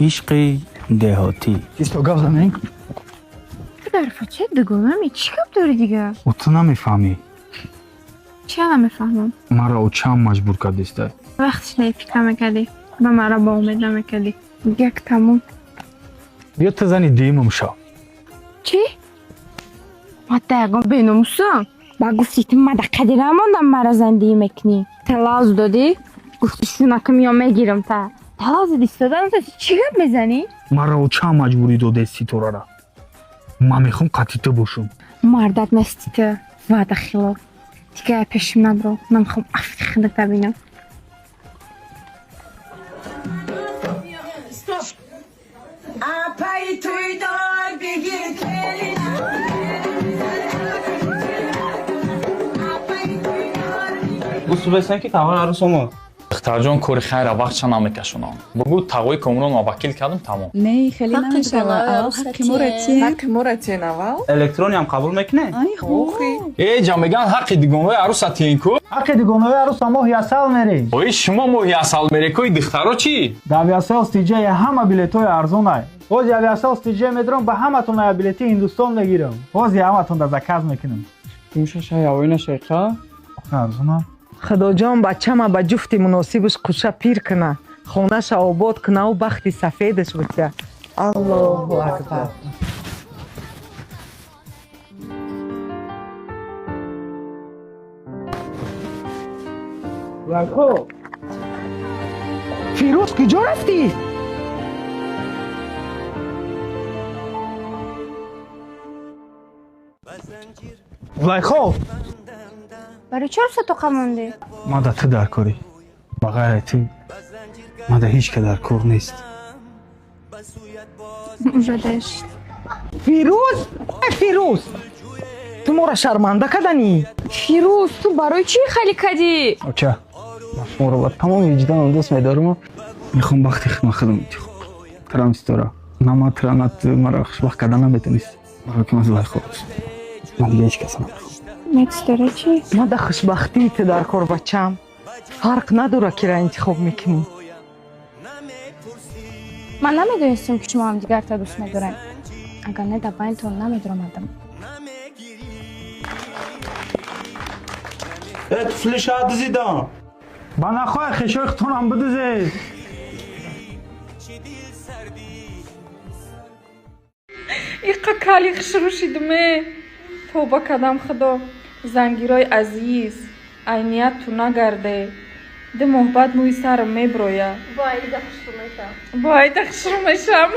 Ишқи деҳотӣ. Чисто гап занем? Ту дар фоча дугонами чӣ гап дорӣ дига? О, ту намефаҳмӣ. Чия намефаҳмам? Маро очам маҷбур кардеста. Вақтиш не фикр мекардӣ, ба маро ба умед намекардӣ. Як тамом. Биё, ту зани дуюмам шав. Чӣ? Мата ягон беномусам? Ба гуфти ту ма да қадира мондам, мара зандиӣ мекунӣ. Талаз додӣ, гуфти шунакам ё мегирам та. Талаз дистодан, ту чӣ гап мезанӣ? Маро очам маҷбурӣ додест, Ситорара. Ман мехоҳам қатъи ту бошам. Мардак нести ту, ваъда хилоф. Дига пешим набро. Ман мехоҳам афти худата бинам. Апай туйдор бигир келин. Гуфтубестан ки тағои арӯс омад. Духтарҷон, кори хайра вақтша намекашонам. Бугӯ, тағои Комрон ма вакил кардам, тамом. Не, хеле намешава. Аввал ҳаққи моро тиен. Ҳаққи моро тиен аввал. Электрониам қабул мекунед? Ай, Охи. Э, ҷа меган, ҳаққи дугонҳои арӯса тиен ку. Ҳаққи дугонаҳои арӯса моҳи асал мерем. Ои, шумо моҳи асал мерекои, духтаро чӣ? Дар Авиасалс ТЖ ҳама билетҳои арзонай. Ҳози Авиасалс ТЖ медорам, ба ҳаматон ая билети Ҳиндустон мегирам. Ҳози ҳаматон да заказ мекунам. Шаявоина шайқа. Охи, арзонам. Худоҷон, бачама ба ҷуфти муносибаш кӯша пир куна, хонаша обод кунаву бахти сафедаш бутя. Аллоҳу акбар. Зулайхо! Фирӯз, куҷо рафтӣ? Зулайхо! Барои чор соат тоқа мондӣ? Ман да ту дар корӣ. Ба ғайри ту ман да ҳеҷ ка дар кор нест. Бадаш. Фирӯз, э, Фирӯз, ту моро шарманда каданӣ. Фирӯз, ту барои чӣ хеле кадӣ? Оча, ман шуморо ба тамоми виҷдонам дӯст медорам. Мехоҳам бахти худма худам интихоб кунам. Трам, Ситора, на ма тра, на ту маро хушбахт карда наметонистӣ. Барои ки ман Зулайхо дӯст. Ман дига ҳеҷ каса намехоҳам. Мед, Ситора, чӣ? Ма да хушбахтии ту дар кор, бачам. Фарқ надора, кира интихоб мекунӣ. Ман намедонистам, ки шумо ҳамдигарта дӯст медорем. Агар не, дар байнтон намедуромадам. Э, туфлиша дизидам. Ба нахоҳ хешои худтонам бидузед. Иқа кали хушрӯ шидме. Тавба кардам, худо. Зангирои азиз, айният ту нагарде. 2 моҳ баъд мӯи сарам меброяд. Бо Аида хушрӯ мешавам. Бо Аида хушрӯ мешавам.